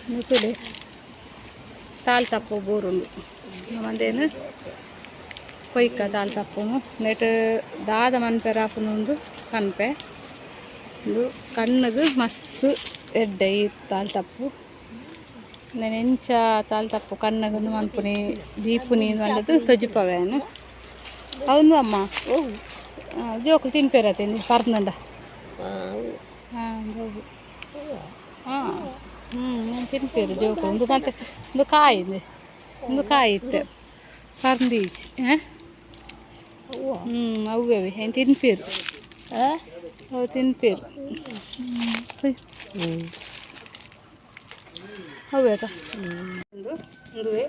ನುತುಲೆ ತಾಲ್ ತಪ್ಪು ಬೂರುಂಡು ನಮಂದೇನು ಕೊಯ್ಕ ತಾಲ್ ತಪ್ಪುನು ನೆಟ್ ದಾದ ಮನ್ಪೆರಾಪುನು ಉಂದು ಪನ್ಪೆ ಉಂದು ಕಣ್ಣುಗು ಮಸ್ತ್ ಎಡ್ಡೆ ಈ ತಾಲ್ ತಪ್ಪು ನೆನ್ ಎಂಚ ತಾಲ್ ತಪ್ಪು ಕಣ್ಣುಗು ಮನ್ಪುನಿ ದೀಪುನಿ ಪಂಡುದು ತೊಜಿಪವೇನು ಅವುಂದು ಅಮ್ಮ ಜೋಕುಲು ತಿನ್ಪೇರತ್ತೆ ಪರ್ನಂಡ ಹಾಂ ಹೌದು ಹಾಂ ಹ್ಞೂ ತಿನ್ಪೇರು ಜೋಕುಲು ಉಂದು ಮತ್ತೆ ಉಂದು ಕಾಯಿ ಉಂದು ಕಾಯಿ ಇತ್ತೆ ಪರ್ಂದೀಚ್ ಹಾಂ ಹ್ಞೂ ಅವ್ವೇ ಏನು ತಿನ್ಪೇರು ಅವು ತಿನ್ಪೇರು ಅವ್ವೇತ ಉಂದು ಉಂದುವೆ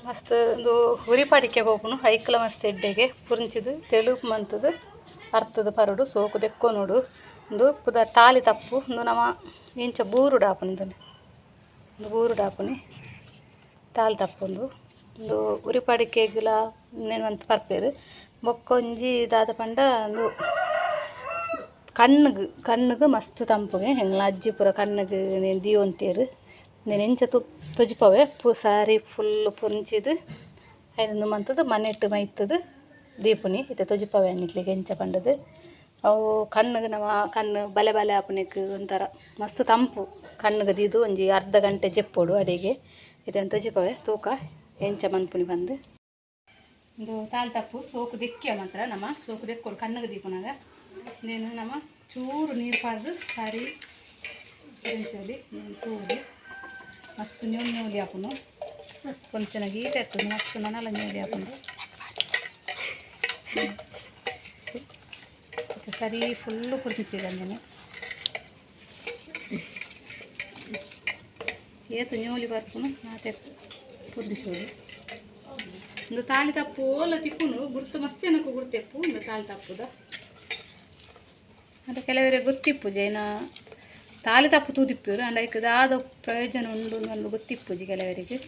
ಮಸ್ತ್ ಉಂದು ಉರಿಪಾಡಿಕೆ ಪೋಪುನು ಐಕ್ಲ ಮಸ್ತ್ ಎಡ್ಡೆಗೆ ಪುರಿಂಚಿದು ತೆಳುಪು ಮಂತುದು ಅರ್ತದ ಪರಡು ಸೋಕು ದೆಕ್ಕೊನೊಡು ಉಂದು ಪುದರ್ ತಾಲಿ ತಪ್ಪು ಉಂದು ನಮ ಇಂಚ ಬೂರುಡು ಆಪುನಿ ಇಂದನೆ ಉಂದು ಬೂರುಡು ಆಪುನಿ ತಾಲಿ ತಪ್ಪುಂದು ಉಂದು ಉರಿಪಾಡಿಕೆಗುಲ ಉಂದೆನ್ ಮಂತ್ ಪರ್ಪೆರ್ ಬೊಕ್ಕೊಂಜಿ ದಾದ ಪಂಡ ಉಂದು ಕಣ್ಣುಗು ಕಣ್ಣುಗು ಮಸ್ತ್ ತಂಪುಗೆ ಎಂಕ್ಲ್ನ ಅಜ್ಜಿ ಪೂರ ಕಣ್ಣುಗು ಉಂದೆನ್ ದೀವೊಂತೆರ್ ಉಂದೆನ್ ಎಂಚ ತೊಜಿಪವೆ ಪೂ ಸಾರಿ ಫುಲ್ ಪುಂಚಿದ್ ಐನ್ ಉಂದು ಮಂತುದು ಮನೆಟ್ ಮೈತುದು ದೀಪುನಿ ಇತ್ತೆ ತೊಜಿಪವೆ ನಿಕ್ಲೆಗ್ ಎಂಚ ಪಂಡುದು ಅವು ಕಣ್ಣುಗು ನಮ ಕಣ್ಣು ಬಲೆ ಬಲೆ ಆಪುನೆಕ್ ಒಂಥರ ಮಸ್ತ್ ತಂಪು ಕಣ್ಣುಗು ದೀದು ಒಂಜಿ ಅರ್ಧ ಗಂಟೆ ಜೆಪ್ಪೊಡು ಅಡೆಗೆ ಇತ್ತೆ ತೊಜಿಪವೆ ತೂಕ ಎಂಚ ಮನ್ಪುನಿ ಪಂದ್ ಉಂದು ತಾಲ್ ತಪ್ಪು ಸೋಕು ದೆಕ್ಕಿಯ ಮಾತ್ರ ನಮ ಸೋಕು ದೆಕ್ಕೊಡು ಕಣ್ಣುಗು ದೀಪುನಗ ಉಂದೆನ್ ನಮ ಚೂರು ನೀರು ಪಾಡ್ದು ಸಾರಿ ಪುರಿಂಚೊಲಿ ತೂವೊಲಿ ಮಸ್ತ್ ನ್ಯೂಲಿ ನ್ಯೂಲಿ ಆಪುಂಡು ಕೊಂಚ ಗೀತೆ ಇರ್ತದೆ ಮಸ್ತ್ ನನಲ ನ್ಯೂಲಿ ಆಪುಂಡು ಸರಿ ಫುಲ್ಲು ಪುರಿಂಚಿಗ ಅಂದೆನೆ ಏತು ನ್ಯೂಲಿ ಬರ್ಪುನು ಆತೆ ಪುರಿಂಚೊಲಿ ಉಂದು ತಾಲಿ ತಪ್ಪು ಓಲ ತಿಕ್ಕುಂಡು ಗುರ್ತು ಮಸ್ತ್ ಜನಕ್ಕೆ ಗುರ್ತೆಪ್ಪು ಉಂದು ತಾಲಿ ತಪ್ಪುದ ಅಂತ ಕೆಲವರಿಗೆ ಗೊತ್ತಿಪ್ಪುಜಿ ಐನ ತಾಲಿ ತಪ್ಪು ತೂದಿಪ್ಪುರು ಅಂಡ ಐಕ್ ದಾದ ಪ್ರಯೋಜನ ಉಂಡು ಒಂದು ಗೊತ್ತಿಪ್ಪುಜಿ ಕೆಲವರಿಗೆ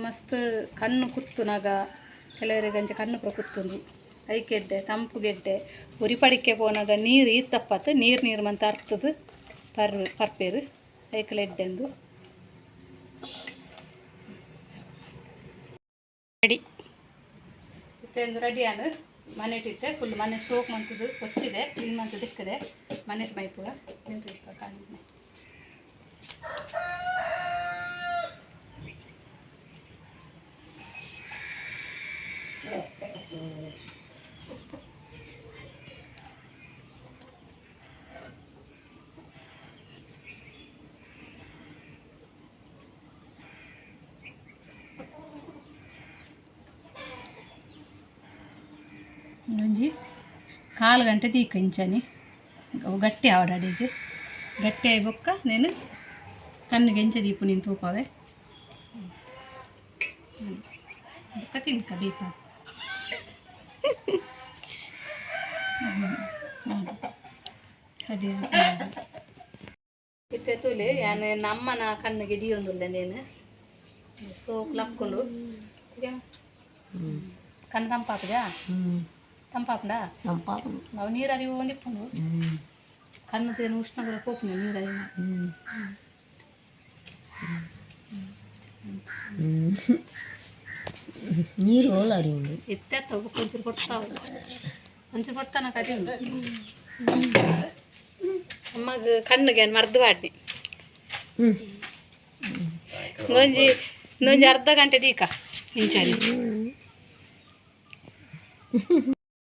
ಮಸ್ತ್ ಕಣ್ಣು ಕುತ್ತುನಾಗ ಕೆಲವರಿಗೆ ಅಂಚ ಕಣ್ಣು ಪೂರ ಕುತ್ತುಂಡು ಐಕೆಡ್ಡೆ ತಂಪು ಗೆಡ್ಡೆ ಉರಿಪಡಿಕೆ ಪೋನಾಗ ನೀರು ಈತ್ ತಪ್ಪತ್ತು ನೀರು ನೀರು ಮಂತ ಅರ್ತದು ಪರ್ಪೇರು ಐಕ್ಲ ಎಡ್ಡೆಂದು ರೆಡಿ ಇತ್ತೆ ರೆಡಿ ಆನು ಮನೆಟಿತ್ತೆ ಫುಲ್ ಮನೆ ಸೋಕ್ ಮಂತದ್ದು ಕೊಚ್ಚಿದೆ ಕ್ಲೀನ್ ಮಂತು ದಿಕ್ಕದೆ ಮನೆಟ್ ಮೈಪುಗ ನಿಂತು ಕಾಣಿ ಒಂಜಿ ಕಾಲು ಗಂಟೆ ದೀಕ ಇಂಚನಿ ಗಟ್ಟಿ ಆವಡ ಅಡಿಗೆ ಗಟ್ಟಿ ಆಯಿ ಬೊಕ್ಕ నేను ಕಣ್ಣುಗೆ ಎಂಚ ದೀಪು ನೀನು ತೂಪವೆ ಬೊಕ್ಕ ತಿನ್ಕ ಬೀಪ ಅದೇ ಇತ್ತೆ ತೂಲೆ ಯಾನ್ ನಮ್ಮನ ಕಣ್ಣಿಗೆ ದೀಯೊಂದುಲ್ಲೆ నేను ಸೋಕು ಲಕ್ಕೊಂಡು ಕಣ್ಣು ತಂಪಾಪುಜಾ ತಂಪಾಪುಂಡಾ ತಂಪಾಪುಂಡು ಅವು ನೀರು ಅರಿವು ಒಂದಿಪ್ಪುಂಡು ಕಣ್ಣು ತೇನು ಉಷ್ಣ ಪೋಪುಂಡು ನೀರು ಅರಿವು ನೀರು ಓಲ ಅರಿವುಂಡು ಇತ್ತೆ ಒಂಚೂರು ಕೊಡ್ತಾವ ಒಂಚೂರು ಕೊಡ್ತಾನ ಕರಿ ಅಮ್ಮಗ ಕಣ್ಣಿಗೆ ಮರ್ದು ವಾಡ್ನಿ ಒಂಜಿ ಇನ್ನೊಂಜಿ ಅರ್ಧ ಗಂಟೆ ದೀಕ ಇಂಚಾನಿ